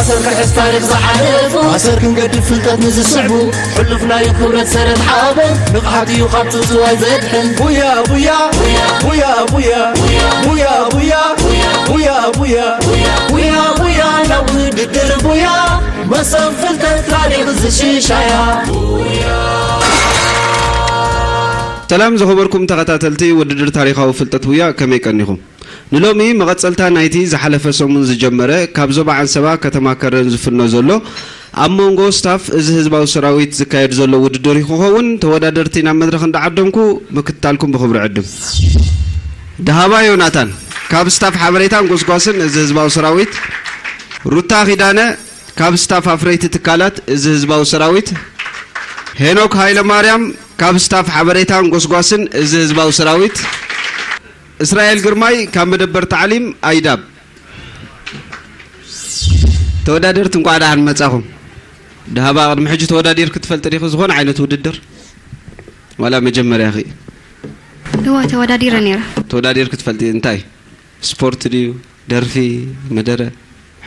ኣሰር ክሕዝ ታሪኽ ዝሓለፉ፣ ኣሰር ክንገድፍ ፍልጠት ንዝስዕቡ፣ ሕሉፍ ናይ ክብረት ሰረት ሓበን፣ ንቕሓት እዩ ካብ ጽውጽዋይ ዘድሕን። ቡያ ቡያ ቡያ ቡያ ቡያ ቡያ ቡያ ቡያ ቡያ ቡያ ቡያ ቡያ ናብ ውድድር ቡያ፣ መሰብ ፍልጠት ታሪኽ ዝሽሻያ። ሰላም ዝኸበርኩም ተኸታተልቲ ውድድር ታሪኻዊ ፍልጠት ቡያ፣ ከመይ ቀኒኹም? ንሎሚ መቐጸልታ ናይቲ ዝሓለፈ ሰሙን ዝጀመረ፣ ካብ ዞባ ዓንሰባ ከተማ ከረን ዝፍኖ ዘሎ፣ ኣብ መንጎ ስታፍ እዚ ህዝባዊ ሰራዊት ዝካየድ ዘሎ ውድድር እዩ ክኸውን። ተወዳደርቲ ናብ መድረኽ እንዳዓደምኩ ምክትታልኩም ብኽብሪ ዕድም። ደሃባ ዮናታን፣ ካብ ስታፍ ሓበሬታን ጎስጓስን እዚ ህዝባዊ ሰራዊት። ሩታ ኪዳነ፣ ካብ ስታፍ ኣፍረይቲ ትካላት እዚ ህዝባዊ ሰራዊት። ሄኖክ ሃይለማርያም፣ ካብ ስታፍ ሓበሬታን ጎስጓስን እዚ ህዝባዊ ሰራዊት። እስራኤል ግርማይ፣ ካብ መደበር ታዕሊም ኣይዳብ። ተወዳደርቲ እንኳዕ ደሓን መጻኹም። ደሃባ፣ ቅድሚ ሕጂ ተወዳዲርኪ ትፈልጢ ዲኺ ዝኾነ ዓይነት ውድድር? ዋላ መጀመርያኺ? እወ፣ ተወዳዲረ ነይረ። ተወዳዲርኪ ትፈልጢ? እንታይ? ስፖርት ድዩ? ደርፊ፣ መደረ፣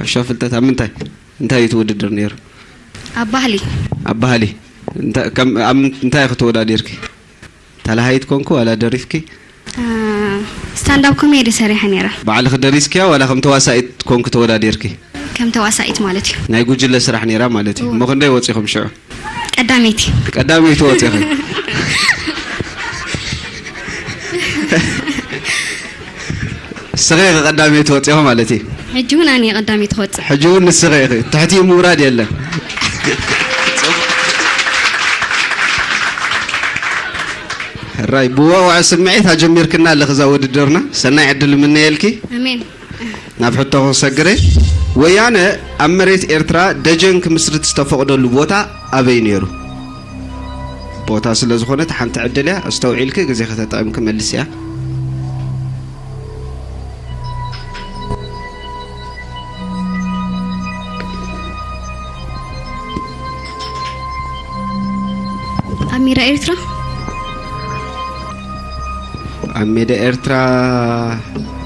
ሕሾ ፍልጠት፣ ኣብ ምንታይ? እንታይ እዩ እቲ ውድድር ነይሩ? ኣብ ባህሊ። ኣብ ባህሊ። እንታ-፣ ከም፣ ኣብ ምን-፣ እንታይ ኢኺ ተወዳዲርኪ? ተላሃይት ኮንኩ ዋላ ደሪፍኪ? አ፣ ስታንዳፕ ኮሜዲ ሰሪሐ ነይረ። ባዕልኺ ደሪስኪያ ዋላ ከም ተዋሳኢት ኮንኩ ተወዳዲርኪ? ከም ተዋሳኢት ማለት እዩ። ናይ ጉጅለ ስራሕ ነይራ ማለት እዩ። እወ። እሞ ክንደይ ወፂኹም ሽዑ? ቀዳመይቲ። ቀዳመይቲ ወፂኺ? ንስኺ ኢኺ ቀዳመይቲ ወፂኺ ማለት እዩ። ሕጂ እውን ኣነ እየ ቀዳመይቲ ክወፅእ። ሕጂ እውን ንስኺ ኢኺ። ትሕቲ ምውራድ የለን። ሕራይ፣ ብወቕዒ ስምዒት ኣጀሚርክና ኣለኺ እዛ ውድድርና። ሰናይ ዕድል እምነየልኪ። ኣሜን። ናብ ሕቶ ክሰግር እየ። ወያነ ኣብ መሬት ኤርትራ ደጀን ክምስርት ዝተፈቕደሉ ቦታ ኣበይ ነይሩ? ቦታ ስለ ዝኾነት ሓንቲ ዕድል እያ፣ ኣስተውዒልኪ ግዜኺ ተጠቒምኪ መልስያ። ኣብ ሜዳ ኤርትራ። ኣብ ሜዳ ኤርትራ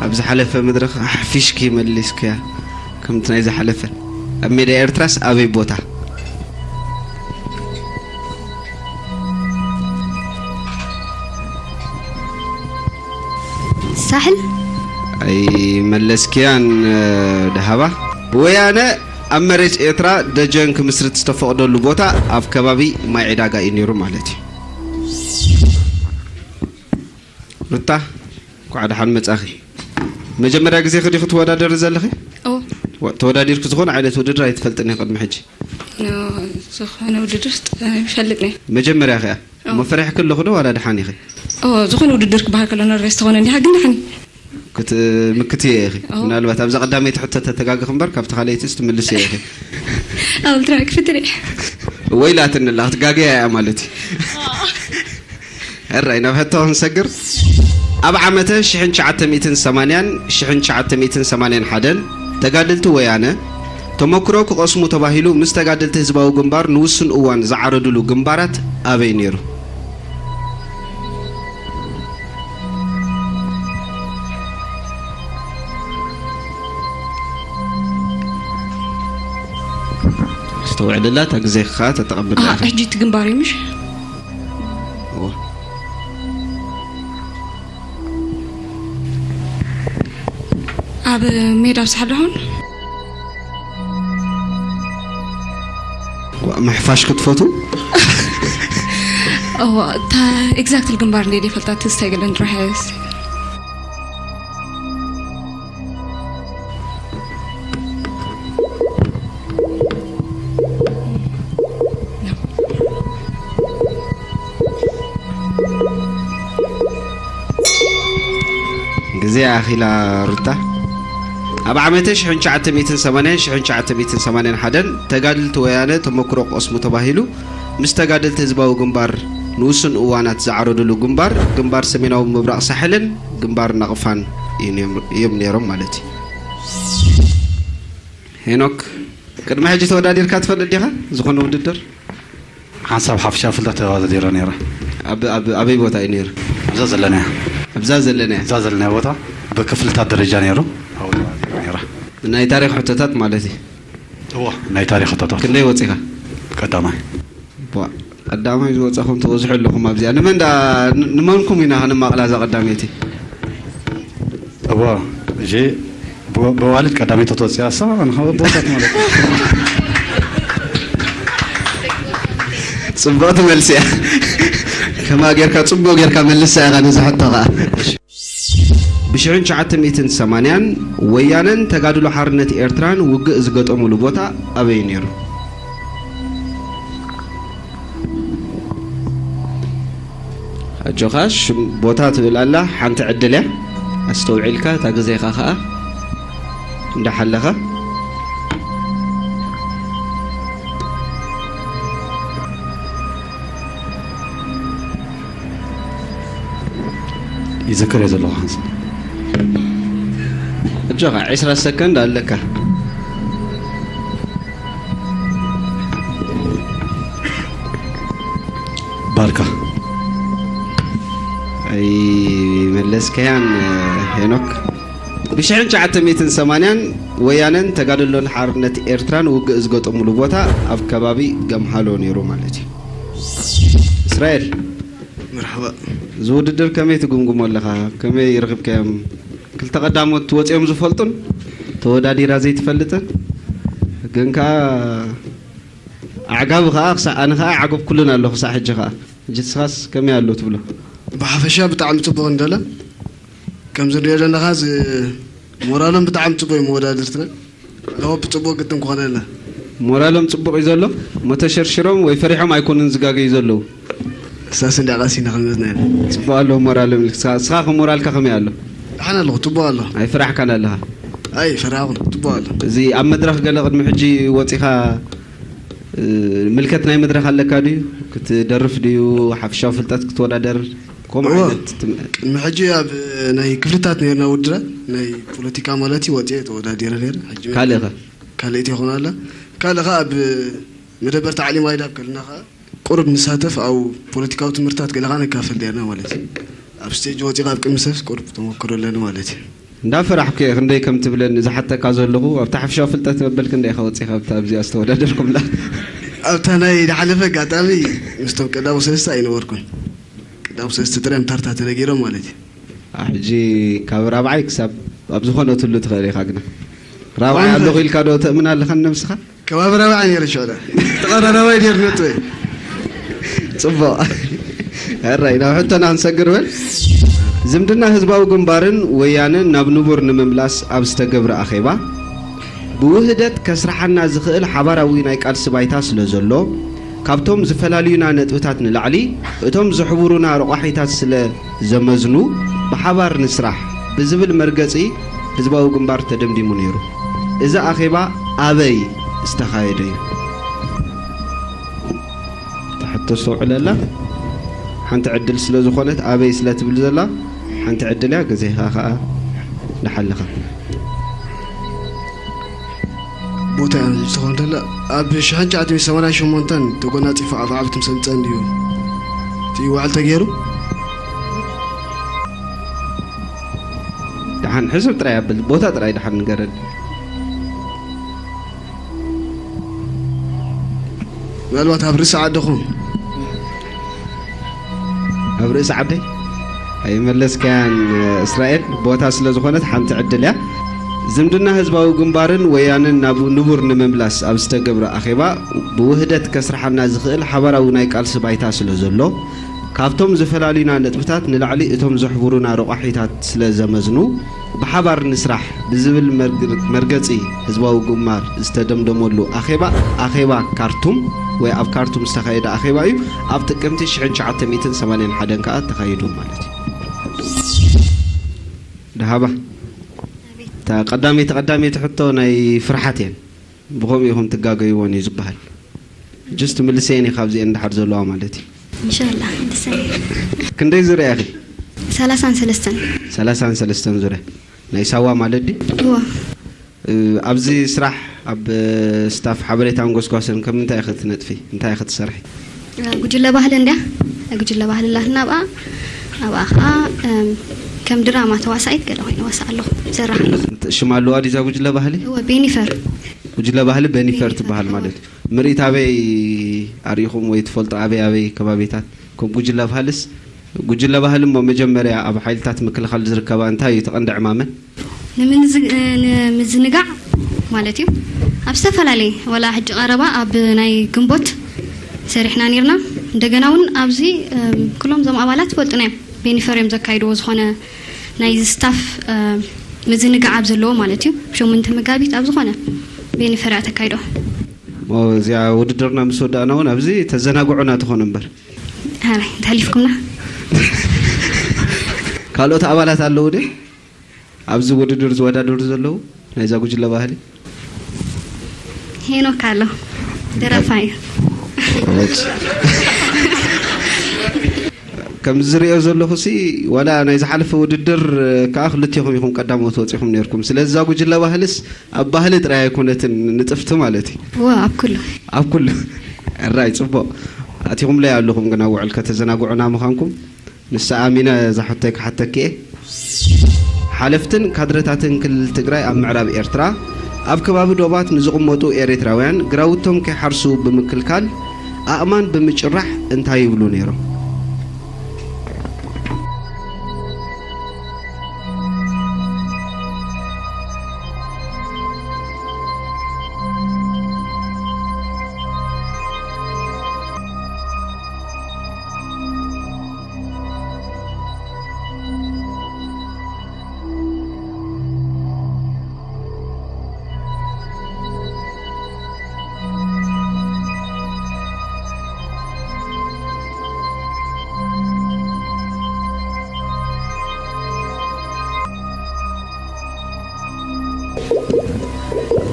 ኣብ ዝሓለፈ መድረኽ ኣሕፊሽኪ መሊስክያ፣ ከምቲ ናይ ዝሓለፈ። ኣብ ሜዳ ኤርትራስ ኣበይ ቦታ? ሳሕል። ኣይመለስክያን፣ ደሃባ። ወያነ ኣብ መሬት ኤርትራ ደጀን ክምስርት ዝተፈቕደሉ ቦታ ኣብ ከባቢ ማይ ዕዳጋ እዩ ነይሩ ማለት እዩ። ሩታ፣ እንኳዕ ደሓን መጻኺ። መጀመርያ ግዜኺ ዲኺ ትወዳደሪ ዘለኺ? እዎ። ወ-፣ ተወዳዲርኪ ዝኾነ ዓይነት ውድድር ኣይትፈልጥን ኢኺ ቅድሚ ሕጂ? ኖ፣ ዝኾነ ውድድር ጥ-፣ ኣይፈልጥን እየ። መጀመርያ ኸኣ? እዎ። እሞ ፈሪሕኪ ኣለኹ ዶ ዋላ ደሓን ኢኺ? እዎ፣ ዝኾነ ውድድር ክበሃል ከሎ ነርቨስ ትኾነ እንዲኻ፣ ግን ደሓን እየ። ክት-፣ ምክትዮ ኢኺ። እዎ። ምናልባት ኣብዛ ቀዳመይቲ ሕቶ ተተጋግኺ እምበር ካብቲ ካልኣይትስ ትምልስዮ ኢኺ። ኣብ ትራክ ፍትሪ። ወይላትኒ ኣላ፣ ክትጋገያ እያ ማለት እዩ። ሕራይ፣ ናብ ሕቶ ክንሰግር። ኣብ ዓመተ ሽሕን ትሽዓተ ሚእትን ሰማንያን ሽሕን ትሽዓተ ሚእትን ሰማንያን ሓደን ተጋደልቲ ወያነ ተመክሮ ክቐስሙ ተባሂሉ ምስ ተጋደልቲ ህዝባዊ ግንባር ንውሱን እዋን ዝዓረዱሉ ግንባራት ኣበይ ነይሩ? ኣስተውዕልላ፣ እታ ግዜኻ ተጠቐምላ ኣሃ፣ ኢኻ። ሕጂ እቲ ግንባር እዩ ምሽ? እወ። ኣብ ሜዳ ኣብ ሳሕል ዶ ይኸውን? ዋ፣ ምሕፋሽ ክትፈቱ? እዋ፣ እታ ኤግዛክትሊ ግንባር እንደ ይፈልጣ ትዝታ ይገለን ጥራሕ። ግዜ ኣኺላ ሩታ። ኣብ ዓመተ ሽሕን ትሽዓተ ሚእትን ሰማንያን ሽሕን ትሽዓተ ሚእትን ሰማንያን ሓደን ተጋድልቲ ወያነ ተመክሮ ክቐስሙ ተባሂሉ ምስ ተጋደልቲ ህዝባዊ ግንባር ንውሱን እዋናት ዝዓረዱሉ ግንባር፣ ግንባር ሰሜናዊ ምብራቕ ሳሕልን ግንባር ናቕፋን እዩ ነም-፣ እዮም ነይሮም ማለት እዩ። ሄኖክ፣ ቅድሚ ሕጂ ተወዳዲርካ ትፈልጥ ዲኻ? ዝኾነ ውድድር? ሓንሳብ ሓፈሻዊ ፍልጠት ተወዳዲረ ነይረ። ኣብ፣ ኣብ፣ ኣበይ ቦታ እዩ ነይሩ? ኣብዛ ዘለናያ። ኣብዛ ዘለናያ? ኣብዛ ዘለናያ ቦታ ብክፍልታት ደረጃ ነይሩ። ኣብኡ ተወዳዲረ ነይረ። ናይ ታሪኽ ሕቶታት ማለት እዩ። እዎ፣ ናይ ታሪኽ ሕቶታት። ክንደይ ወጺኻ? ቀዳማይ። ቧ፣ ቀዳማይ ዝወጸኹም ትበዝሑ ኣለኹም ኣብዚኣ። ንመን ዳ-፣ ን-፣ ንመንኩም ኢና ከነማቕላ እዛ ቀዳመይቲ? እዎ፣ እሺ፣ ብ-፣ ብዋልድ ቀዳመይቲ ተወጽያ፣ እሳ ንኻ ቦታት ማለት እዩ። ጽብቕቲ መልሲ እያ። ከማ ጌርካ፣ ጽቡቕ ጌርካ መልሳ ኢኻ ነዚ ሕቶ ኸኣ። ብሽሕን ትሽዓተ ሚእትን ሰማንያን ወያነን ተጋድሎ ሓርነት ኤርትራን ውግእ ዝገጠሙሉ ቦታ ኣበይ ነይሩ? ኣጆኻ፣ ሽም ቦታ ትብል ኣላ፣ ሓንቲ ዕድል እያ። ኣስተውዒልካ፣ እታ ግዜኻ ኸኣ እንዳሓለኻ። ይዝክር እየ ዘለኹ ሓንሳብ። ኣጆኻ፣ ዕስራ ሰከንድ ኣለካ። ባርካ። ኣይመለስካያን፣ ሄኖክ። ብሽሕን ትሽዓተ ሚእትን ሰማንያን ወያነን ተጋድሎን ሓርነት ኤርትራን ውግእ ዝገጠሙሉ ቦታ ኣብ ከባቢ ገምሃሎ ነይሩ ማለት እዩ። እስራኤል። መርሓባ። እዚ ውድድር ከመይ ትግምግሞ ኣለኻ? ከመይ ይረኽብካዮም? ክልተ ቀዳሞት ወጺኦም ዝፈልጡን ተወዳዲራ ዘይትፈልጥን፣ ግን ከኣ ኣዕጋቢ ከኣ ክሳዕ፣ ኣነ ከኣ ኣይዓገብኩሉን ኣለኹ ክሳዕ ሕጂ ከኣ። ሕጂ ንስኻስ ከመይ ኣሎ ትብሎ? ብሓፈሻ ብጣዕሚ ጽቡቕ እንደለ። ከም ዝንሪኦ ዘለና ከኣ እዚ ሞራሎም ብጣዕሚ ጽቡቕ እዩ መወዳድርትና። ኣለዎ ብጽቡቕ ግጥም ክኾነልና። ሞራሎም ጽቡቕ እዩ ዘሎ። እሞ ተሸርሽሮም ወይ ፈሪሖም ኣይኮኑን ዝጋገዩ ዘለዉ። እሳስ እንዳ ቀሲና ክንመዝና ኢና። ጽቡቕ ኣሎ ሞራሎም። ንስኻ፣ ንስኻ ከ ሞራልካ ከመይ ኣሎ? ደሓን ኣለኹ፣ ጽቡቕ ኣሎ። ኣይፈራሕካን ኣለኻ? ኣይፈራሕኩን፣ ጽቡቕ ኣሎ። እዚ ኣብ መድረኽ ገለ ቅድሚ ሕጂ ወጺኻ፣ እ፣ ምልከት ናይ መድረኽ ኣለካ ድዩ? ክትደርፍ ድዩ? ሓፈሻዊ ፍልጠት ክትወዳደር? ከምኡ እወ። ዓይነት ትም-፣ ቅድሚ ሕጂ ኣብ ናይ ክፍልታት ነርና ውድድራት፣ ናይ ፖለቲካ ማለት እዩ፣ ወጺኤ ተወዳዲረ ነይረ። ሕጂ ካልእ ኸ? ካልእ ይኹን ኣላ። ካልእ ኸ ኣብ መደበር ታዕሊም ኣይዳብ ከለና ኸ ቁሩብ ንሳተፍ፣ ኣብ ፖለቲካዊ ትምህርትታት ገለ ኸ ነካፍል ነርና ማለት እዩ። ኣብ ስቴጅ ወጺኻ ኣብ ቅድሚ ሰብ ቁሩብ ተመክሮ ኣለኒ ማለት እዩ። እንዳፈራሕኩ እየ ክንደይ ከም ትብለኒ ዝሓተካ ዘለኹ። ኣብታ ሓፈሻዊ ፍልጠት መበል ክንደይ ኢኻ ወጺኻ ኣብታ ኣብዚኣ ዝተወዳደርኩምላ? ኣብታ ናይ ዝሓለፈ ኣጋጣሚ ምስቶም ቀዳሙ ሰለስተ ኣይነበርኩን። ቀዳሙ ሰለስተ ጥራይ ምታርታ ተነጊሮም ማለት እዩ። አ፣ ሕጂ ካብ ራብዓይ ክሳብ ኣብ ዝኾነ ትህሉ ትኽእል ኢኻ ግና። ራብዓይ ዋንተ ኣለኹ ኢልካ ዶ ተእምን ኣለኻ ንነብስኻ? ከባቢ ራብዓይ ነይረ ሽዑ። ተቐራራባይ ነይሩ ነጥበይ። ጽቡቕ። ሕራይ፣ ናብ ሕቶና ክንሰግር በል። ዝምድና ህዝባዊ ግንባርን ወያነን ናብ ንቡር ንምምላስ ኣብ ዝተገብረ ኣኼባ፣ ብውህደት ከስርሓና ዝኽእል ሓባራዊ ናይ ቃልሲ ባይታ ስለ ዘሎ፣ ካብቶም ዝፈላልዩና ነጥብታት ንላዕሊ፣ እቶም ዘሕቡሩና ረቋሒታት ስለ ዘመዝኑ፣ ብሓባር ንስራሕ ብዝብል መርገጺ ህዝባዊ ግንባር ተደምዲሙ ነይሩ። እዚ ኣኼባ ኣበይ ዝተኻየደ እዩ? እታ ሕቶ ኣስተውዕለላ። ሓንቲ ዕድል ስለ ዝኾነት፣ ኣበይ ስለ ትብል ዘላ፣ ሓንቲ ዕድል እያ፣ ግዜኻ ኸኣ እንዳሓለኻ። ቦታ እያ ዝኸውን ተላ፣ ኣብ ሽሕን ትሽዓተ ሚእትን ሰማንያን ሸሞንተን ተጎናጺፉ ኣብ ዓቢ ትምሰምጸን ድዩ እቲ ውዕል ተገይሩ? ደሓን ሕሱር ጥራይ ኣብል፣ ቦታ ጥራይ ደሓን ንገረኒ። ምናልባት ኣብ ርእሲ ዓድኹም። ኣብ ርእሲ ዓደይ? ኣይመለስካያን እስራኤል፣ ቦታ ስለ ዝኾነት ሓንቲ ዕድል እያ። ዝምድና ህዝባዊ ግንባርን ወያነን ናብ ንቡር ንምምላስ ኣብ ዝተገብረ ኣኼባ፣ ብውህደት ከስርሓና ዝኽእል ሓባራዊ ናይ ቃልሲ ባይታ ስለ ዘሎ፣ ካብቶም ዝፈላልዩና ነጥብታት ንላዕሊ እቶም ዘሕቡሩና ረቋሒታት ስለ ዘመዝኑ፣ ብሓባር ንስራሕ ብዝብል መርግ-፣ መርገጺ ህዝባዊ ግንባር ዝተደምደመሉ ኣኼባ፣ ኣኼባ ካርቱም ወይ ኣብ ካርቱም ዝተኻየደ ኣኼባ እዩ። ኣብ ጥቅምቲ ሽሕን ትሽዓተ ሚእትን ሰማንያን ሓደን ከኣ ተኻይዱ ማለት እዩ። ደሃባ። ኣቤት። እታ ቀዳመይቲ፣ ቀዳመይቲ ሕቶ ናይ ፍርሓት እየን። ብኸምኡ ኢኹም ትጋገይዎን እዩ ዝበሃል። ጅስት ምልሰየን እዩ ካብዚአን ድሓር ዘለዋ ማለት እዩ። ኢንሻላህ፣ ምልሰየን። ክንደይ ዙርያ ኢኺ? ሰላሳን ሰለስተን። ሰላሳን ሰለስተን ዙርያ። ናይ ሳዋ ማለት ድዩ? እዋ። እ፣ ኣብዚ ስራሕ ኣብ ስታፍ ሓበሬታን ጎስጓስን ከም እንታይ ኢኺ ትነጥፊ? እንታይ ኢኺ ትሰርሒ? ጉጅለ ባህሊ እንድያ። ጉጅለ ባህሊ ኣላትና ኣብኣ። ኣብኣ ኸዓ፣ እም፣ ከም ድራማ ተዋሳኢት ገለ ኮይነ ወሳእ ኣለኹ፣ ይሰርሕ ኣለኹ። ሽም ኣለዋ ድዩ እዛ ጉጅለ ባህሊ? እወ፣ ቤኒፈር። ጉጅለ ባህሊ በኒፈር ትበሃል ማለት እዩ። ምርኢት ኣበይ ኣርኢኹም ወይ ትፈልጡ? ኣበይ ኣበይ ከባቢታት ከም ጉጅለ ባህልስ? ጉጅለ ባህሊ እሞ መጀመርያ ኣብ ሓይልታት ምክልኻል ዝርከባ እንታይ እዩ እቲ ቀንዲ ዕማመን? ንምንዝ- ንምዝንጋዕ ማለት እዩ። ኣብ ዝተፈላለየ፣ ዋላ ሕጂ ቀረባ ኣብ ናይ ግንቦት ሰሪሕና ነርና። እንደገና እውን ኣብዚ፣ እም፣ ኩሎም እዞም ኣባላት ይፈልጡና እዮም። ቤኒፈር እዮም ዘካይድዎ፣ ዝኾነ ናይ ስታፍ፣ እም፣ ምዝንጋዕ ኣብ ዘለዎ ማለት እዩ። ሸሞንተ መጋቢት ኣብ ዝኾነ ቤኒፈር እያ ተካይዶ። እዚኣ ውድድርና ምስ ወዳእና እውን ኣብዚ ተዘናግዑና ትኾኑ እምበር። ሀረ ተሕሊፍኩምና። ካልኦት ኣባላት ኣለዉ ደ ኣብዚ ውድድር ዝወዳደሩ ዘለዉ ናይዛ ጉጅለ ባህሊ? ሄኖክ ኣሎ፣ ደራፋይ እዩ። ከም ዝሪኦ ዘለኹ ሲ፣ ዋላ ናይ ዝሓለፈ ውድድር ከዓ ክልቴኹም ኢኹም ቀዳሞት ወፂኹም ነርኩም። ስለዚ እዛ ጉጅለ ባህልስ ኣብ ባህሊ ጥራይ ኣይኮነትን ንጥፍቲ ማለት እዩ። ዋ፣ ኣብ ኩሉ። ኣብ ኩሉ። እራይ፣ ፅቡቕ። ኣቲኹምለይ ኣለኹም ግን ኣብ ውዕል ከተዘናግዑና ምዃንኩም። ንሳ ኣሚና እዛ ሕቶይ ክሓተኪ እየ። ሓለፍትን ካድረታትን ክልል ትግራይ ኣብ ምዕራብ ኤርትራ ኣብ ከባቢ ዶባት ንዝቕመጡ ኤርትራውያን ግራውቶም ከይሓርሱ ብምክልካል ኣእማን ብምጭራሕ እንታይ ይብሉ ነይሮም?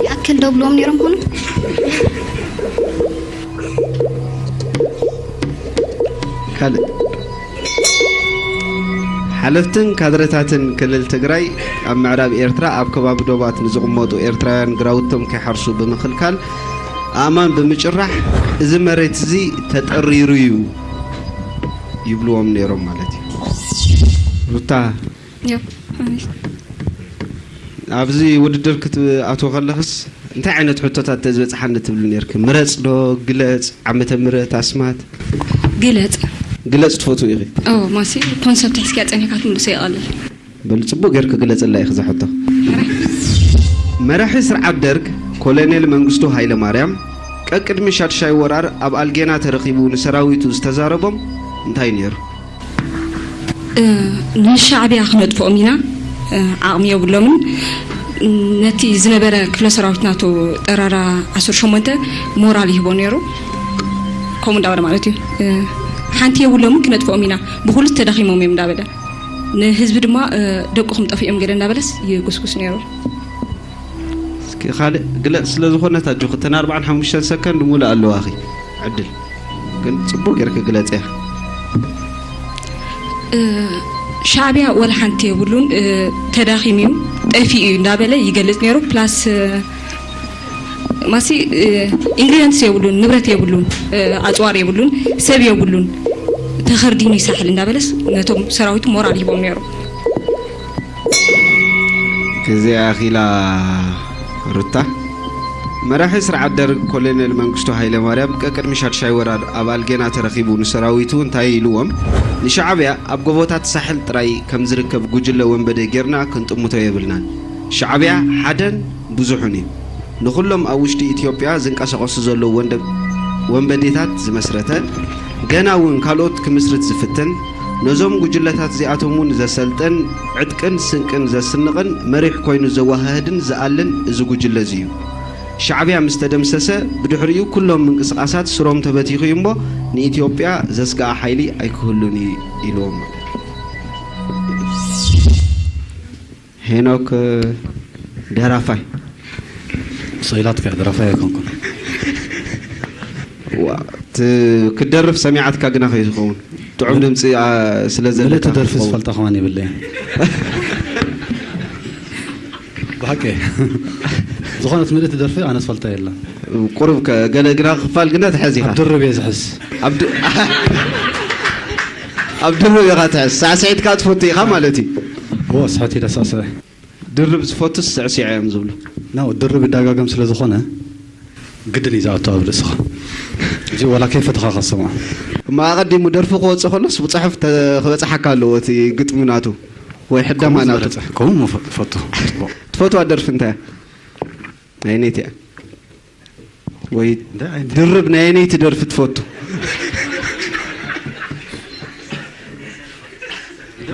ይኣክል ዶ ብልዎም ነይሮም ኮኑ? ካልእ፣ ሓለፍትን ካድረታትን ክልል ትግራይ ኣብ ምዕራብ ኤርትራ ኣብ ከባቢ ዶባት ንዝቕመጡ ኤርትራውያን ግራውቶም ከይሓርሱ ብምኽልካል ኣእማን ብምጭራሕ፣ እዚ መሬት እዚ ተጠሪሩ እዩ ይብልዎም ነይሮም ማለት እዩ። ሩታ፣ ዮ፣ ኣሜን። ኣብዚ ውድድር ክትኣትዎ ከለኽስ እንታይ ዓይነት ሕቶታት ተዝበጽሓኒ ትብሊ ነርኪ? ምረጽ ዶ ግለጽ፣ ዓመተ ምህረት፣ ኣስማት? ግለጽ። ግለጽ ትፈትው ኢኺ? ኦ፣ ማሲ ኮንሰፕት ሒዝካ ጸኒሕካ ትምልሶ ይቐልል። በሉ ጽቡቕ ጌርኪ ግለጽላ ኢኺ እዛ ሕቶ። መራሒ ስርዓት ደርግ ኮሎኔል መንግስቱ ሃይለ ማርያም ቀቅድሚ ሻድሻይ ወራር ኣብ ኣልጌና ተረኺቡ ንሰራዊቱ ዝተዛረቦም እንታይ ነይሩ? እ፣ ንሻዕብያ ክነጥፍኦም ኢና፣ እ፣ ዓቕሚ የብሎምን። ነቲ ዝነበረ ክፍለ ሰራዊት ናቱ ጠራራ ዓሰርተ ሸሞንተ ሞራል ይህቦ ነይሩ። ከምኡ እንዳበለ ማለት እዩ። እ፣ ሓንቲ የብሎምን፣ ክነጥፍኦም ኢና፣ ብኹሉ ተዳኺሞም እዮም እንዳበለ ንህዝቢ ድማ፣ እ፣ ደቅኹም ጠፊኦም ገለ እንዳበለስ ይጉስጉስ ነይሩ። እስኪ ካልእ ግለጽ ስለ ዝኾነት ኣጆኺ፣ እተን ኣርባዓን ሓሙሽተን ሰከንድ ሙሉእ ኣለዋኺ ዕድል። ግን ጽቡቕ ጌርኪ ግለጽ ኢኺ። እ፣ ሻዕብያ ወላ ሓንቲ የብሉን፣ እ፣ ተዳኺሙ እዩ፣ ጠፊኡ እዩ እንዳበለ ይገልጽ ነይሩ። ፕላስ፣ እ፣ ማሲ፣ እ፣ ኢንግሪዲየንትስ የብሉን፣ ንብረት የብሉን፣ እ፣ ኣጽዋር የብሉን፣ ሰብ የብሉን፣ ተኸርዲኑ ይሳሕል እንዳበለስ ነቶም ሰራዊቱ ሞራል ይህቦም ነይሩ። ግዜ ኣኺላ ሩታ። መራሒ ስርዓት ደርግ ኮሎኔል መንግስቱ ሃይለማርያም ቀቅድሚ ሻድሻይ ወራር ኣብ ኣልጌና ተረኺቡ ንሰራዊቱ እንታይ ኢልዎም? ንሻዕብያ ኣብ ጎቦታት ሳሕል ጥራይ ከም ዝርከብ ጉጅለ ወንበዴ ጌርና ክንጥምቶ የብልናን። ሻዕብያ ሓደን ብዙሑን እዩ። ንኹሎም ኣብ ውሽጢ ኢትዮጵያ ዝንቀሳቐሱ ዘለዉ ወንደ-፣ ወንበዴታት ዝመስረተ፣ ገና እውን ካልኦት ክምስርት ዝፍትን፣ ነዞም ጉጅለታት እዚኣቶም እውን ዘሰልጥን፣ ዕጥቅን ስንቅን ዘስንቕን መሪሕ ኮይኑ ዘወሃህድን ዝኣልን እዚ ጉጅለ እዚ እዩ። ሻዕብያ ምስ ተደምሰሰ፣ ብድሕሪኡ ኩሎም ምንቅስቓሳት ስሮም ተበቲኹ እዩ እሞ፣ ንኢትዮጵያ ዘስግኣ ሓይሊ ኣይክህሉን እዩ ኢልዎም። ሄኖክ ደራፋይ። ሰይላትካ ደራፋይ ኣይኮንኩን። ዋ፣ ት-፣ ክትደርፍ ሰሚዓትካ ግና ከይትኸውን። ጥዑም ድምፂ፣ አ፣ ስለ ምልእቲ ዘለካ ደርፊ ክትኸውን። ዝፈልጣ ከማን የብለይን። ብሓቂ። ዝኾነት ምልእቲ ደርፊ ኣነ ዝፈልጣ የለን። ቁሩብ ከ-፣ ገለ ግና ክፋል ግና ትሕዝ ኢኻ። ኣብ ድርብ እየ ዝሕዝ። ኣብ ድ-፣ ኣብ ድርብ ኢኻ ትሕዝ። ሳዕስዒትካ ትፈቱ ኢኻ ማለት እዩ። እዎ፣ ስሕት ኢለ ሳዕስዐ። ድርብ ዝፈቱስ ስዕስዕ እዮም ዝብሉ። ያው ድርብ ይዳጋገም ስለ ዝኾነ ግድን እዩ ዝኣቱ ኣብ ርእስኻ። እዚ ዋላ ከይፈተኻ ክትሰምዖ። እማ ኣቐዲሙ ደርፊ ክወጽእ ከሎስ ብጽሑፍ ተ-፣ ክበጽሓካ ኣለዎ እቲ ግጥሚ ናቱ ወይ ሕደማ ከምኡ ናቱ። ዝበለጸ፣ ከምኡ ምፈ-፣ ፈቱ። ጽቡቕ። ትፈትዋ ደርፊ እንታይ እያ? ናይ ነይቲ እያ? ወይ እንታይ ዓይነት? ድርብ ናይ ነይቲ ደርፊ ትፈቱ?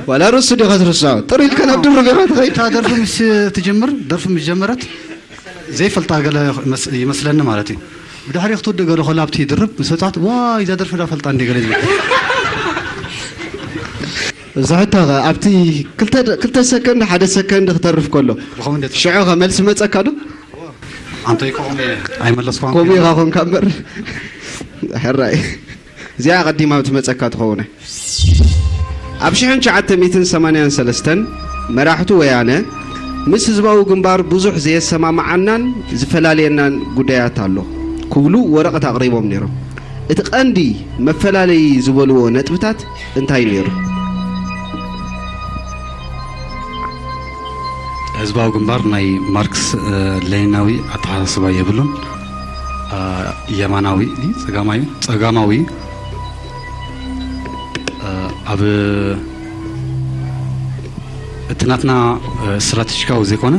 ዋላ ርእሱ ዲኻ ትርስዖ? ጥር ኢልካ ናብ ድርብ ኢኻ ትኸይድ? እታ ደርፊ ምስ ትጅምር፣ ደርፊ ምስ ጀመረት ዘይፈልጣ ገለ መስ-፣ ይመስለኒ ማለት እዩ። ብድሕሪ ክትውድእ ገለ ከሎ ኣብቲ ድርብ ምስ በጽሓት፣ "ዋይ፣ እዛ ደርፊ ዳ ፈልጣ እንዴ?" ገለ ዝብል። እዚ ሕቶ ኸ ኣብቲ ክልተ፣ ክልተ ሰከንድ፣ ሓደ ሰከንድ ክተርፍ ከሎ፣ ብኸመይ እንዴት? ሽዑ ኸ መልሲ መጸካ ዶ? ኣንተ እኮ ከምኡ ኣይመለስኳን ከምኡ እኮ። ኢኻ ኾንካ እምበር። ሕራይ። እዚኣ ኣቐዲማ ትመጸካ ትኸውን። ኣብ ሽሕን ትሽዓተ ሚእትን ሰማንያን ሰለስተን መራሕቲ ወያነ ምስ ህዝባዊ ግንባር ብዙሕ ዘየሰማምዓናን ዝፈላልየናን ጉዳያት ኣሎ ክብሉ ወረቐት ኣቕሪቦም ነይሮም። እቲ ቀንዲ መፈላለዪ ዝበልዎ ነጥብታት እንታይ ነይሩ? ህዝባዊ ግንባር ናይ ማርክስ፣ እ፣ ሌኒናዊ ኣተሓሳስባ የብሉን። እ፣ የማናዊ ድዩ? ጸጋማዊ? ጸጋማዊ። እ፣ ኣብ እቲ ናትና፣ እ፣ ስትራቴጂካዊ ዘይኮነ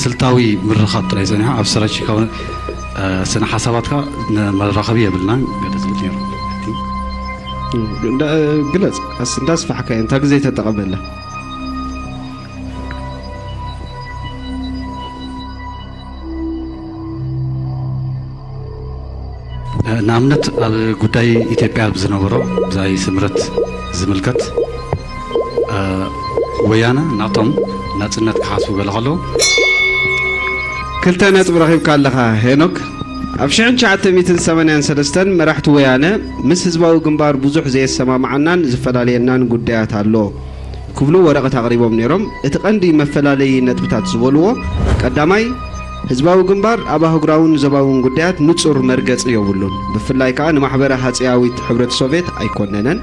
ስልታዊ ምርኻብ ጥራይ ጸኒሑ፣ ኣብ ስትራቴጂካዊ፣ እ፣ ስነ ሓሳባትካ ን-፣ መራኸቢ የብልናን ገለ ዝብል ነይሩ። እቲ እንዳ-፣ ግለጽ፣ ኣስ-፣ እንዳስፋሕካዮ፣ እንታ ግዜ ተጠቐመላ። ንኣብነት፣ ኣብ ጉዳይ ኢትዮጵያ ብዝነበሮ ብዛይ ስምረት ዝምልከት፣ እ፣ ወያነ ናቶም ናጽነት ክሓስቡ ገለ ከለዉ፣ ክልተ ነጥቢ ረኺብካ ኣለኻ ሄኖክ። ኣብ ሽሕን ትሽዓተ ሚእትን ሰማንያን ሰለስተን መራሕቲ ወያነ ምስ ህዝባዊ ግንባር ብዙሕ ዘየሰማምዓናን ዝፈላለየናን ጉዳያት ኣሎ ክብሉ ወረቐት ኣቕሪቦም ነይሮም። እቲ ቀንዲ መፈላለዪ ነጥብታት ዝበልዎ፣ ቀዳማይ፣ ህዝባዊ ግንባር ኣብ ኣህጉራውን ዞባውን ጉዳያት ንጹር መርገጺ የብሉን። ብፍላይ ከኣ ንማሕበረ ሃጸያዊት ሕብረት ሶቭየት ኣይኮነነን።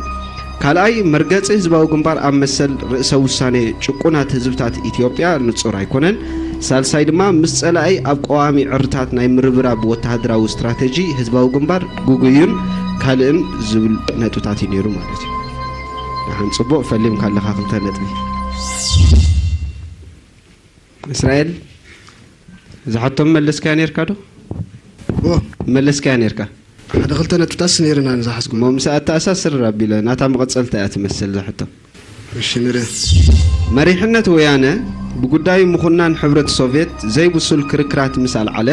ካልኣይ፣ መርገጺ ህዝባዊ ግንባር ኣብ መሰል ርእሰ ውሳኔ ጭቁናት ህዝብታት ኢትዮጵያ ንጹር ኣይኮነን። ሳልሳይ ድማ፣ ምስ ጸላኢ ኣብ ቀዋሚ ዕርታት ናይ ምርብራብ ወተሃደራዊ ስትራተጂ ህዝባዊ ግንባር ግጉይን ካልእን ዝብል ነጥብታት እዩ ነይሩ ማለት እዩ። ደሓን፣ ጽቡቕ ፈሊምካ ኣለኻ ክልተ ነጥቢ። እስራኤል፣ እዛ ሕቶ መለስካያ ነይርካ ዶ? ኦ። መለስካያ ነይርካ። ሓደ ክልተ ነጥብታትስ ነይርና ንዝሓዝኩ። እሞ ምስ ኣተኣሳስር ኣቢለ፣ ናታ መቐጸልታ እያ ትመስል እዛ ሕቶ። እሺ፣ ንርኢ። መሪሕነት ወያነ ብጉዳይ ምኹናን ሕብረት ሶቭየት ዘይብሱል ክርክራት ምስ ኣልዓለ፣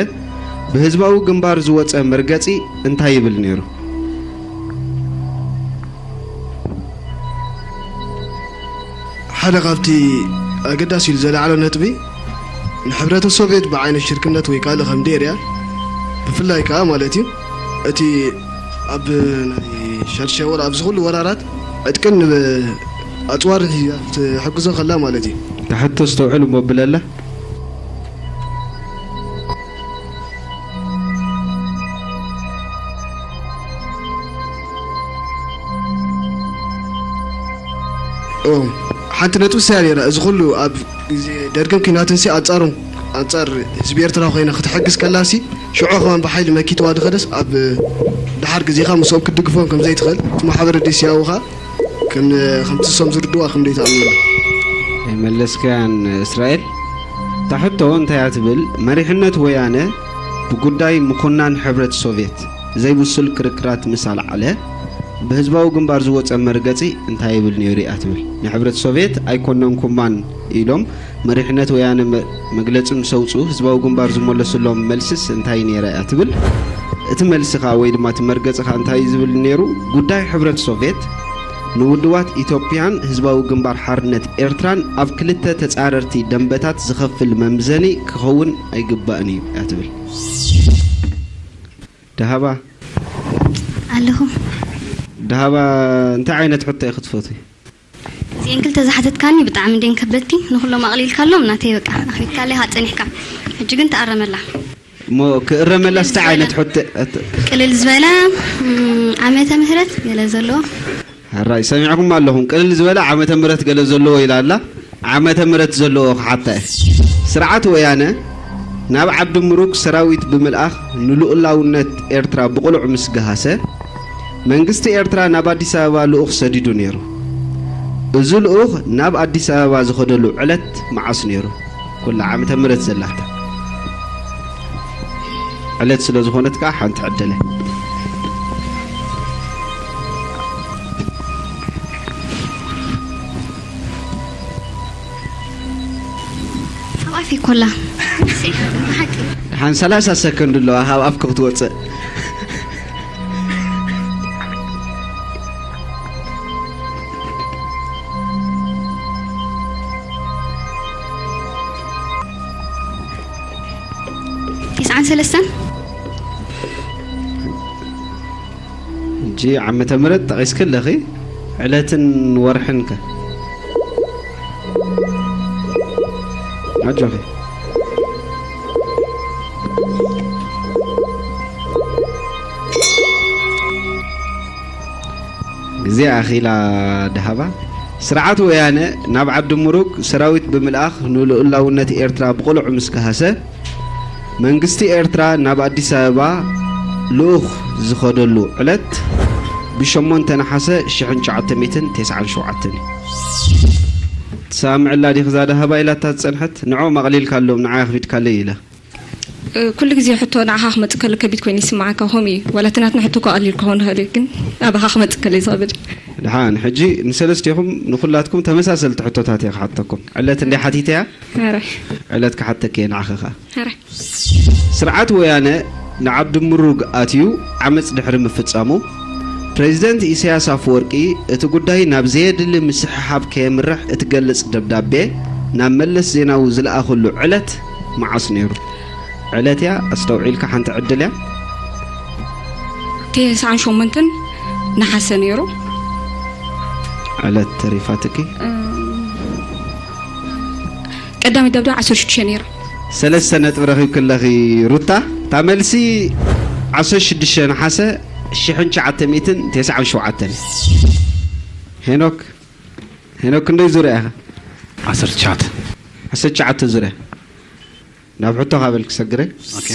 ብህዝባዊ ግንባር ዝወጸ መርገጺ እንታይ ይብል ነይሩ? ሓደ ካብቲ ኣገዳሲ ኢሉ ዘለዓሎ ነጥቢ፣ ንሕብረተ ሶቭየት ብዓይነት ሽርክነት ወይ ካልእ ከም ደየርያ፣ ብፍላይ ከኣ ማለት እዩ፣ እቲ ኣብ ናይ ሻድሻይ ወላ ኣብዚ ኩሉ ወራራት ዕጥቅን ብ-፣ ኣጽዋርን ሒዛ ክትሕግዞ ከላ ማለት እዩ። እታ ሕቶ ኣስተውዕል እሞ ብለላ። ኦ፣ ሓንቲ ነጥቢ እሳ እያ ነይራ። እዚ ኩሉ ኣብ ግዜ ደርግን ኲናትን ሲ ኣንጻሮም፣ ኣንጻር ህዝቢ ኤርትራ ኮይና ክትሕግዝ ከላ ሲ፣ ሽዑ ከማን ብሓይሊ መኪትዋ ድኸደስ፣ ኣብ ደሓር ግዜኻ ምስኦም ክትድግፎም ከም ዘይትኽእል፣ እቲ ማሕበረ ዲስያውኻ ከም፣ ከምቲ እሶም ዝርድዋ ከም ዘይትኣምነሉ። ኣይመለስካያን እስራኤል። እታ ሕቶ እንታይ እያ ትብል? መሪሕነት ወያነ ብጉዳይ ምኹናን ሕብረት ሶቭየት ዘይብሱል ክርክራት ምስ ኣልዓለ፣ ብህዝባዊ ግንባር ዝወጸ መርገጺ እንታይ ይብል ነይሩ እያ ትብል? ንሕብረት ሶቭየት ኣይኮነንኩማን ኢሎም መሪሕነት ወያነ መ-፣ መግለጺ ምስ ኣውጽኡ፣ ህዝባዊ ግንባር ዝመለሱሎም መልስስ እንታይ ነይራ እያ ትብል? እቲ መልሲ ኸኣ ወይ ድማ እቲ መርገጺ ኸኣ እንታይ እዩ ዝብል ነይሩ? ጉዳይ ሕብረት ሶቭየት ንውድባት ኢትዮጵያን ህዝባዊ ግንባር ሓርነት ኤርትራን ኣብ ክልተ ተጻረርቲ ደንበታት ዝኸፍል መምዘኒ ክኸውን ኣይግባእን እዩ እያ ትብል። ደሃባ ኣለኹ። ደሃባ፣ እንታይ ዓይነት ሕቶ ኢኺ ትፈትዊ? እዚአን ክልተ ዝሓተትካኒ ብጣዕሚ እንድየን ከበድቲ፣ ንኹሎም ኣቕሊልካሎም፣ ናተይ በቃ ኣኽቢድካለይ ኢኻ ጸኒሕካ። ሕጂ ግን ተኣረመላ። እሞ ክእረመላ እንታይ ዓይነት ሕቶ? ቅልል ዝበለ፣ እም፣ ዓመተ ምህረት ገለ ዘለዎ። ሕራይ፣ ሰሚዕኩም ኣለኹም። ቅልል ዝበለ ዓመተ ምህረት ገለ ዘለዎ ኢላ ኣላ። ዓመተ ምህረት ዘለዎ ክሓታ እየ። ስርዓት ወያነ ናብ ዓዲ ምሩግ ሰራዊት ብምልኣኽ ንልኡላውነት ኤርትራ ብቕሉዕ ምስ ገሃሰ፣ መንግስቲ ኤርትራ ናብ ኣዲስ ኣበባ ልኡኽ ሰዲዱ ነይሩ። እዚ ልኡኽ ናብ ኣዲስ ኣበባ ዝኸደሉ ዕለት መዓስ ነይሩ? ኩላ ዓመተ ምህረት ዘላታ ዕለት ስለ ዝኾነት ከኣ ሓንቲ ዕድል እያ። ኣብ ኣፈይ ኮላ ብሓቂ ደሓን ሰላሳ ሰከንድ ኣለዋ ካብ ኣፍኪ ክትወፅእ። ተስዓን ሰለስተን ሕጂ ዓመተ ምህረት ጠቒስኪ ኣለኺ፣ ዕለትን ወርሕን ከ? ኣጆኺ። ግዜ ኣኺላ ደሃባ። ስርዓት ወያነ ናብ ዓዲ ምሩግ ሰራዊት ብምልኣኽ ንልኡላውነት ኤርትራ ብቕሉዕ ምስ ገሃሰ፣ መንግስቲ ኤርትራ ናብ ኣዲስ ኣበባ ልኡኽ ዝኸደሉ ዕለት ብሸሞንተ ነሓሰ ሽሕን ትሽዓተ ሚእትን ተስዓን ሸውዓተን እዩ። ትሰማምዕላ ዲኺ እዛ ደሃባ ኢላታ ዝጸንሐት? ንዕኦም ኣቕሊልካሎም ንዓይ ኣኽቢድካለይ ኢላ። ኩሉ ግዜ ሕቶ ንዓኻ ክመጽእ ከሎ ከቢድ ኮይኑ ይስምዓካ፣ ከምኡ እዩ። ዋላ እቲ ናትና ሕቶ እኮ ቀሊል ክኸውን ይኽእል እዩ፣ ግን ናባኻ ክመጽእ ከሎ እዩ ዝኸብድ። ደሓን፣ ሕጂ ንሰለስቴኹም ንኹላትኩም ተመሳሰልቲ ሕቶታት እየ ክሓተኩም። ዕለት እንድየ ሓቲተያ፣ ሕራይ። ዕለት ክሓተኪ እየ ንዓኺ ኸኣ። ሕራይ። ስርዓት ወያነ ንዓዲ ምሩግ ኣትዩ ዓመጽ ድሕሪ ምፍጻሙ፣ ፕሬዚደንት ኢሳያስ ኣፈወርቂ እቲ ጉዳይ ናብ ዘየድሊ ምስሕሓብ ከየምርሕ እትገልጽ ደብዳቤ ናብ መለስ ዜናዊ ዝለኣኸሉ ዕለት መዓስ ነይሩ? ዕለት እያ፣ ኣስተውዒልካ ሓንቲ ዕድል እያ። ተስዓን ሸሞንተን ነሓሰ ነይሩ። ዕለት ተሪፋትኪ። ቀዳመይቲ ደብዳብ ዓሰርተ ሽዱሽተ ነይራ። ሰለስተ ነጥቢ ረኺብኪ ኣለኺ ሩታ። እታ መልሲ ዓሰርተ ሽዱሽተ ነሓሰ ሽሕን ትሽዓተ ሚእትን ተስዓን ሸውዓተን። ሄኖክ፣ ሄኖክ ክንደይ ዙርያ ኢኻ? ዓሰርተ ትሽዓተ። ዓሰርተ ትሽዓተ ዙርያ። ናብ ሕቶ ካበል ክሰግረ። ኦኬ።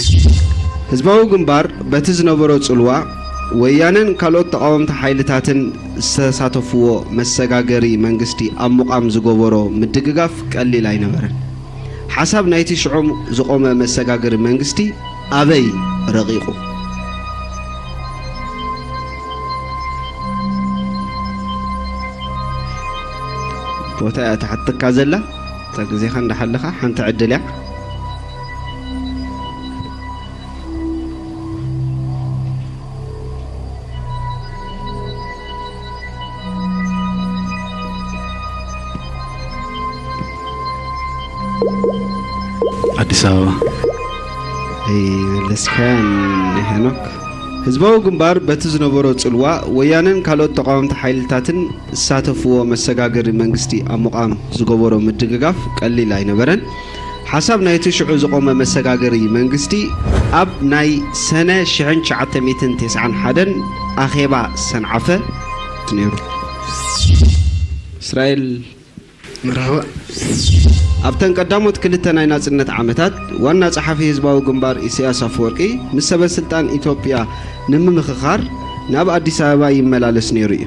ህዝባዊ ግንባር በቲ ዝነበሮ ጽልዋ፣ ወያነን ካልኦት ተቓወምቲ ሓይልታትን ዝተሳተፍዎ መሰጋገሪ መንግስቲ ኣብ ምቋም ዝገበሮ ምድግጋፍ ቀሊል ኣይነበረን። ሓሳብ ናይቲ ሽዑ ዝቖመ መሰጋገሪ መንግስቲ ኣበይ ረቒቑ? ቦታ እያ ትሓተካ ዘላ። እታ ግዜኻ እንዳሓለኻ ሓንቲ ዕድል እያ። ኣዲስ ኣበባ። ኣይመለስካያን ሄኖክ። ህዝባዊ ግንባር በቲ ዝነበሮ ጽልዋ፣ ወያነን ካልኦት ተቓወምቲ ሓይልታትን ዝሳተፍዎ መሰጋገሪ መንግስቲ ኣብ ምቋም ዝገበሮ ምድግጋፍ ቀሊል ኣይነበረን። ሓሳብ ናይቲ ሽዑ ዝቖመ መሰጋገሪ መንግስቲ ኣብ ናይ ሰነ ሽሕን ትሽዓተ ሚእትን ተስዓን ሓደን ኣኼባ ሰንዓፈ ነይሩ። እስራኤል መርሓባ። ኣብተን ቀዳሞት ክልተ ናይ ናጽነት ዓመታት፣ ዋና ጸሓፊ ህዝባዊ ግንባር ኢሳያስ ኣፈወርቂ ምስ ሰበ ስልጣን ኢትዮጵያ ንምምኽኻር ናብ ኣዲስ ኣበባ ይመላለስ ነይሩ እዩ።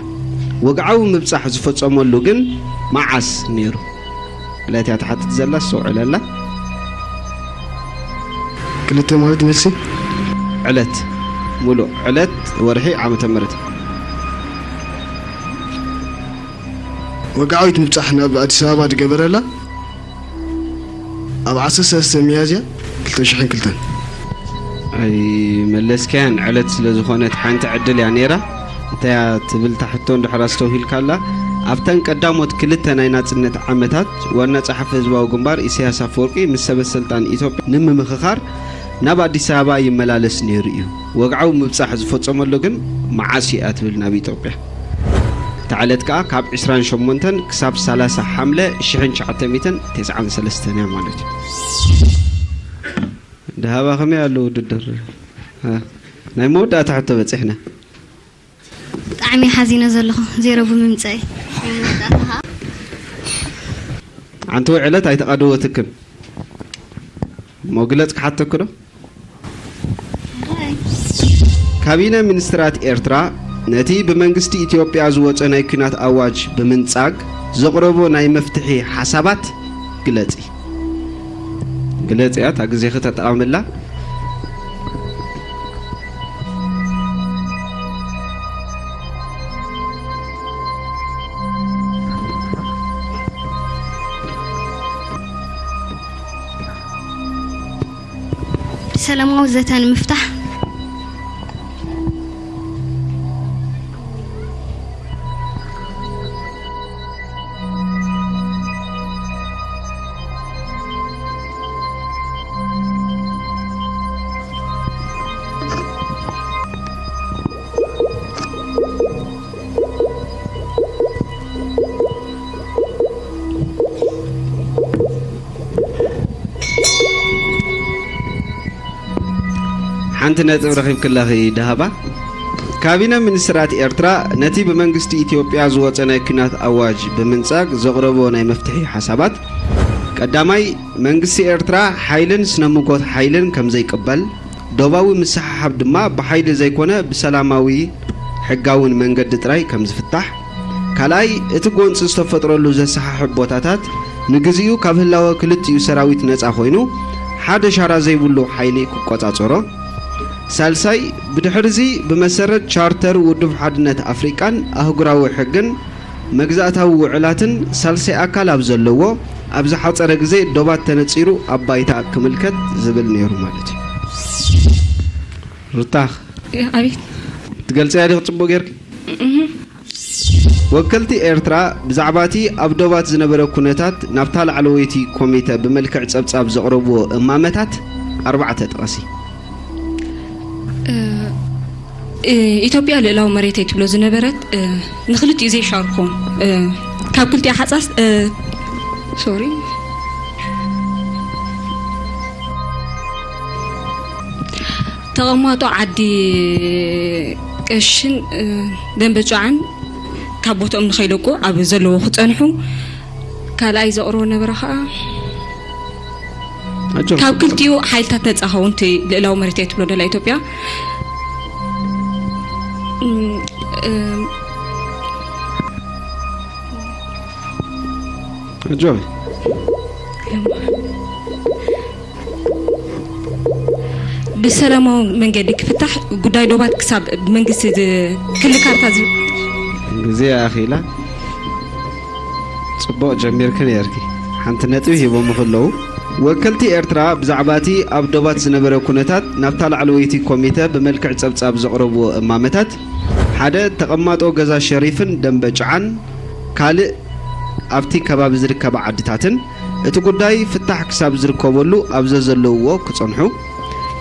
ወግዓዊ ምብጻሕ ዝፈጸመሉ ግን መዓስ ነይሩ? ዕለት እያ ትሓትት ዘላ፣ ኣስተውዕለላ። ክልተ ማለት መልሲ። ዕለት፣ ሙሉእ ዕለት፣ ወርሒ፣ ዓመተ ምህረት። ወግዓዊት ምብጻሕ ናብ ኣዲስ ኣበባ ዝገበረላ ኣብ ዓሰርተ ሰለስተ ሚያዝያ ክልተ ሽሕን ክልተን። ኣይመለስካያን፣ ዕለት ስለ ዝኾነት ሓንቲ ዕድል እያ ነይራ። እንታይ እያ ትብል እታ ሕቶ እንድሕር ኣስተውሂልካላ? ኣብተን ቀዳሞት ክልተ ናይ ናጽነት ዓመታት ዋና ጸሓፊ ህዝባዊ ግንባር ኢሳያስ ኣፈወርቂ ምስ ሰበ ስልጣን ኢትዮጵያ ንምምኽኻር ናብ ኣዲስ ኣበባ ይመላለስ ነይሩ እዩ። ወግዓዊ ምብጻሕ ዝፈጸመሉ ግን መዓስ እያ ትብል ናብ ኢትዮጵያ? እታ ዕለት ከኣ ካብ ዕስራን ሸሞንተን ክሳብ ሰላሳ ሓምለ ሽሕን ትሽዓተ ሚእትን ተስዓን ሰለስተን እያ ማለት እዩ። ደሃባ ከመይ ኣሎ ውድድር? እ፣ ናይ መወዳእታ ሕቶ በጺሕና። ብጣዕሚ ሓዚነ ዘለኹ ዜሮ ብምምፀይ ናይ መወዳእታ ከዓ ዓንተወይ ዕለት ኣይተቓደወትክን። መግለጽ ክሓተኩ ዶ? ካቢነ ሚኒስትራት ኤርትራ ነቲ ብመንግስቲ ኢትዮጵያ ዝወጸ ናይ ኲናት ኣዋጅ ብምንጻግ ዘቕረቦ ናይ መፍትሒ ሓሳባት ግለጺ። ግለጺ እያ፣ እታ ግዜኺ ተጠቐምላ። ሰላማዊ ዘተ ንምፍታሕ። ሓንቲ ነጥብ ረኺብክለኺ ደሃባ። ካቢነ ሚኒስትራት ኤርትራ ነቲ ብመንግስቲ ኢትዮጵያ ዝወጸ ናይ ኲናት ኣዋጅ ብምንጻግ ዘቕረቦ ናይ መፍትሒ ሓሳባት፣ ቀዳማይ፣ መንግስቲ ኤርትራ ሓይልን ስነ-ምጎት ሓይልን ከም ዘይቅበል፣ ዶባዊ ምስሕሓብ ድማ ብሓይሊ ዘይኮነ ብሰላማዊ ሕጋውን መንገዲ ጥራይ ከም ዝፍታሕ፣ ካልኣይ፣ እቲ ጎንጺ ዝተፈጥረሉ ዘሰሓሕብ ቦታታት ንግዚኡ ካብ ህላወ ክልቲኡ ሰራዊት ነጻ ኮይኑ፣ ሓደ ሻራ ዘይብሉ ሓይሊ ክቆጻጸሮ፣ ሳልሳይ፣ ብድሕርዚ ብመሰረት ቻርተር ውድብ ሓድነት ኣፍሪቃን ኣህጉራዊ ሕግን መግዛእታዊ ውዕላትን ሳልሳይ ኣካል ኣብ ዘለዎ ኣብ ዝሓጸረ ግዜ ዶባት ተነጺሩ ኣብ ባይታ ክምልከት ዝብል ነይሩ ማለት እዩ። ሩታ፣ ኣቤት። ትገልጽያ ዲኺ ጽቡቕ ጌርኪ? ወከልቲ ኤርትራ ብዛዕባ እቲ ኣብ ዶባት ዝነበረ ኩነታት ናብታ ላዕለወይቲ ኮሚተ ብመልክዕ ጸብጻብ ዘቕረብዎ እማመታት ኣርባዕተ ጥቐሲ። ኢትዮጵያ ልእላዊ መሬተይ ትብሎ ዝነበረት ንክልቲኡ ዘይሻርኮም ካብ ክልቲኣ ሓፃስ ሶሪ ተቐማጦ ዓዲ ቀሽን ደንበጫዓን ካብ ቦትኦም ንኸይለቁ ኣብ ዘለዎ ክፀንሑ ካልኣይ ዘቕርቦ ነበረ ከዓ ካብ ክልቲኡ ሓይልታት ነፃ ኸውን እቲ ልእላዊ መሬት እየ ትብሎ ደላ ኢትዮጵያ ኣጆይ ብሰላማዊ መንገዲ ክፍታሕ ጉዳይ ዶባት ክሳብ መንግስቲ ክሊ ካርታ ግዜ ኣኺላ ጽቡቕ ጀሚርክን እየርኪ ሓንቲ ነጥቢ ሂቦም ከለዉ ወከልቲ ኤርትራ ብዛዕባ እቲ ኣብ ዶባት ዝነበረ ኩነታት ናብታ ላዕለወይቲ ኮሚተ ብመልክዕ ጸብጻብ ዘቕረብዎ እማመታት ሓደ ተቐማጦ ገዛ ሸሪፍን ደንበ ጭዓን ካልእ ኣብቲ ከባቢ ዝርከባ ዓድታትን እቲ ጉዳይ ፍታሕ ክሳብ ዝርከበሉ ኣብ ዘዘለውዎ ክጸንሑ፣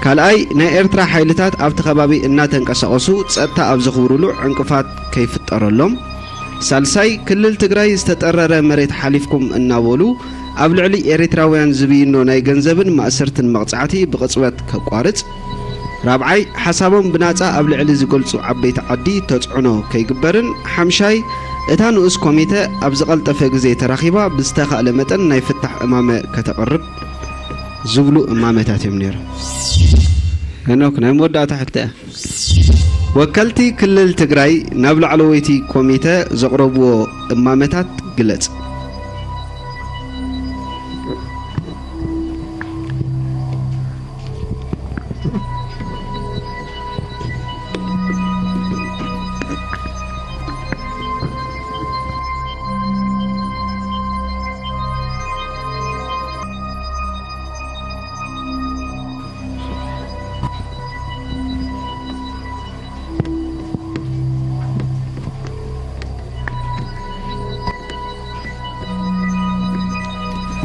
ካልኣይ ናይ ኤርትራ ሓይልታት ኣብቲ ከባቢ እናተንቀሳቐሱ ጸጥታ ኣብ ዘኽብሩሉ ዕንቅፋት ከይፍጠረሎም፣ ሳልሳይ ክልል ትግራይ ዝተጠረረ መሬት ሓሊፍኩም እናበሉ ኣብ ልዕሊ ኤሪትራውያን ዝብይኖ ናይ ገንዘብን ማእሰርትን መቕጻዕቲ ብቕጽበት ከቋርጽ፣ ራብዓይ ሓሳቦም ብናጻ ኣብ ልዕሊ ዝገልጹ ዓበይቲ ዓዲ ተጽዕኖ ከይግበርን ሓምሻይ እታ ንኡስ ኮሚተ ኣብ ዝቐልጠፈ ግዜ ተራኺባ ብዝተኻእለ መጠን ናይ ፍታሕ እማመ ከተቕርብ ዝብሉ እማመታት እዮም ነይሮም። ሄኖክ ናይ መወዳእታ ሕቶ እያ። ወከልቲ ክልል ትግራይ ናብ ላዕለወይቲ ኮሚተ ዘቕረብዎ እማመታት ግለጽ።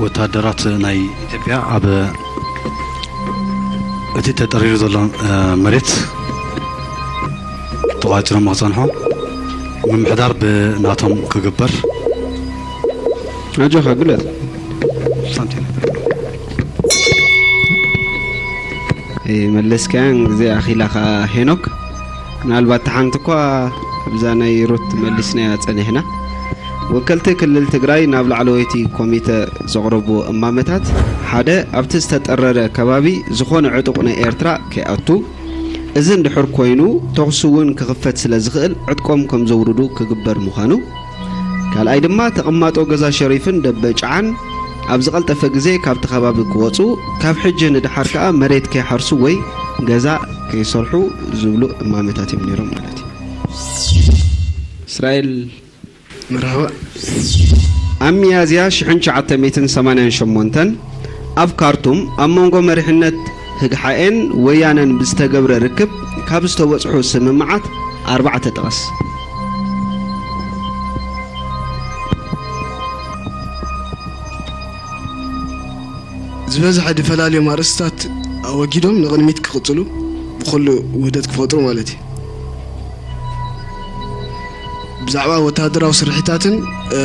ወታደራት ናይ ኢትዮጵያ ኣብ እቲ ተጠሪሩ ዘሎ መሬት ተቋፂሮም ክፀንሑ ምምሕዳር ብናቶም ክግበር ኣጆኻ ግለጽ። መለስካያን ግዜ ኣኺላ ከኣ ሄኖክ ምናልባት ሓንቲ እኳ ኣብዛ ናይ ሩት መሊስናያ ጸኒሕና። ወከልቲ ክልል ትግራይ ናብ ላዕለወይቲ ኮሚተ ዘቕረብዎ እማመታት ሓደ ኣብቲ ዝተጠረረ ከባቢ ዝኾነ ዕጡቕ ናይ ኤርትራ ከይኣቱ፣ እዚ እንድሕር ኮይኑ ተኹሲ እውን ክኽፈት ስለ ዝኽእል ዕጥቆም ከም ዘውርዱ ክግበር ምዃኑ፣ ካልኣይ ድማ ተቐማጦ ገዛ ሸሪፍን ደበ ጨዓን ኣብ ዝቐልጠፈ ግዜ ካብቲ ከባቢ ክወፁ፣ ካብ ሕጂ ንደሓር ከኣ መሬት ከይሓርሱ ወይ ገዛ ከይሰርሑ ዝብሉ እማመታት እዮም ነይሮም ማለት እዩ። እስራኤል መርሓባ። ኣብ ሚያዝያ ሽሕን ትሽዓተ ሚእትን ሰማንያን ሸሞንተን ኣብ ካርቱም ኣብ መንጎ መሪሕነት ህግሓኤን ወያነን ብዝተገብረ ርክብ ካብ ዝተበጽሑ ስምምዓት ኣርባዕተ ጥቐስ። ዝበዝሐ ድፈላለዮም ኣርእስታት ኣወጊዶም ንቕድሚት ክቕጽሉ ብኹሉ ውህደት ክፈጥሩ ማለት እዩ። ብዛዕባ ወታደራዊ ስርሒታትን፣ እ፣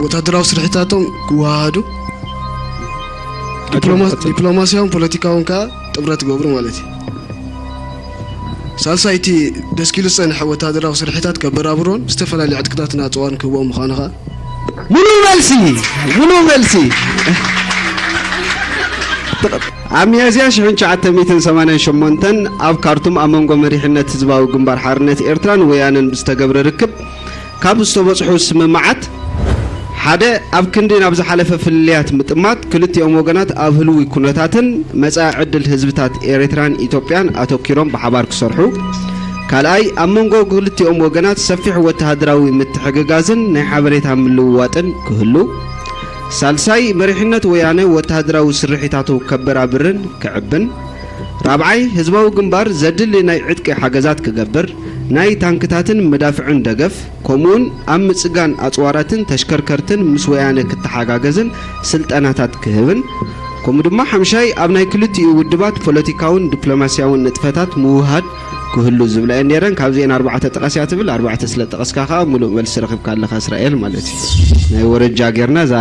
ወታደራዊ ስርሒታቶም ክወሃሃዱ፣ ዲፕሎማ-፣ ዲፕሎማስያውን ፖለቲካውን ከኣ ጥምረት ክገብሩ ማለት እዩ። ሳልሳይ፣ እቲ ደስኪሉ ዝጸንሐ ወታደራዊ ስርሒታት ከበራብሮን ዝተፈላለዩ ዕጥቅታትን ኣጽዋርን ክህቦም ምዃኑ ከኣ። ሙሉ መልሲ፣ ሙሉ መልሲ። ኣብ ሚያዝያ ሽሕን ትሽዓተ ሚእትን ሰማንያን ሸሞንተን ኣብ ካርቱም ኣብ መንጎ መሪሕነት ህዝባዊ ግንባር ሓርነት ኤርትራን ወያነን ብዝተገብረ ርክብ ካብ ዝተበጽሑ ስምምዓት፣ ሓደ፣ ኣብ ክንዲ ናብ ዝሓለፈ ፍልልያት ምጥማት፣ ክልቲኦም ወገናት ኣብ ህልዊ ኩነታትን መጻኢ ዕድል ህዝብታት ኤርትራን ኢትዮጵያን ኣተኪሮም ብሓባር ክሰርሑ፣ ካልኣይ፣ ኣብ መንጎ ክልቲኦም ወገናት ሰፊሕ ወተሃደራዊ ምትሕግጋዝን ናይ ሓበሬታ ምልውዋጥን ክህሉ፣ ሳልሳይ፣ መሪሕነት ወያነ ወተሃደራዊ ስርሒታቱ ከበራብርን ክዕብን፣ ራብዓይ፣ ህዝባዊ ግንባር ዘድሊ ናይ ዕጥቂ ሓገዛት ክገብር፣ ናይ ታንክታትን መዳፍዕን ደገፍ፣ ከምኡውን ኣብ ምጽጋን ኣጽዋራትን ተሽከርከርትን ምስ ወያነ ክተሓጋገዝን ስልጠናታት ክህብን፣ ከምኡ ድማ ሓምሻይ፣ ኣብ ናይ ክልቲኡ ውድባት ፖለቲካውን ዲፕሎማስያውን ንጥፈታት ምውህሃድ ክህሉ ዝብላ እየን ነይረን። ካብዚአን ኣርባዕተ ጥቀስ እያ ትብል፣ ኣርባዕተ ስለ ጠቐስካ ከኣ ሙሉእ መልሲ ረኺብካ ኣለኻ እስራኤል ማለት እዩ። ናይ ወረጃ ጌርና እዛ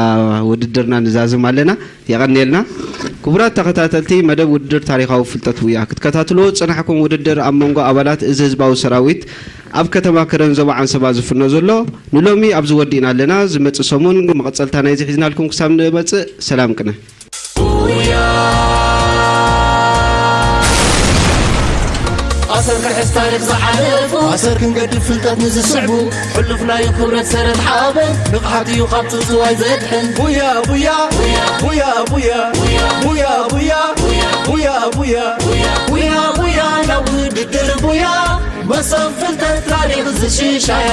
ውድድርና ንዛዝም ኣለና። የቐንየልና። ክቡራት ተኸታተልቲ መደብ ውድድር ታሪኻዊ ፍልጠት ውያ ክትከታትልዎ ዝጸናሕኩም ውድድር ኣብ መንጎ ኣባላት እዚ ህዝባዊ ሰራዊት ኣብ ከተማ ከረን ዞባ ዓንሰባ ዝፍኖ ዘሎ ንሎሚ ኣብዚ ወዲእና ኣለና። ዝመጽእ ሰሙን መቐጸልታ ናይዚ ሒዝናልኩም ክሳብ ንመጽእ ሰላም ቅነ። ኣሰር ክሕዝ ታሪኽ ዝሓለፉ ኣሰር ክንገድፍ ፍልጠት ንዝስዕቡ ሕሉፍ ናይ ክብረት ሰረት ሓበን ንቕሓት እዩ ካብ ትጽዋይ ዘድሕን ቡያ ቡያ ቡያ ቡያ ቡያ ቡያ ቡያ ቡያ ቡያ ቡያ ቡያ ናብ ውድድር ቡያ መሰብ ፍልጠት ታሪኽ ዝሽሻያ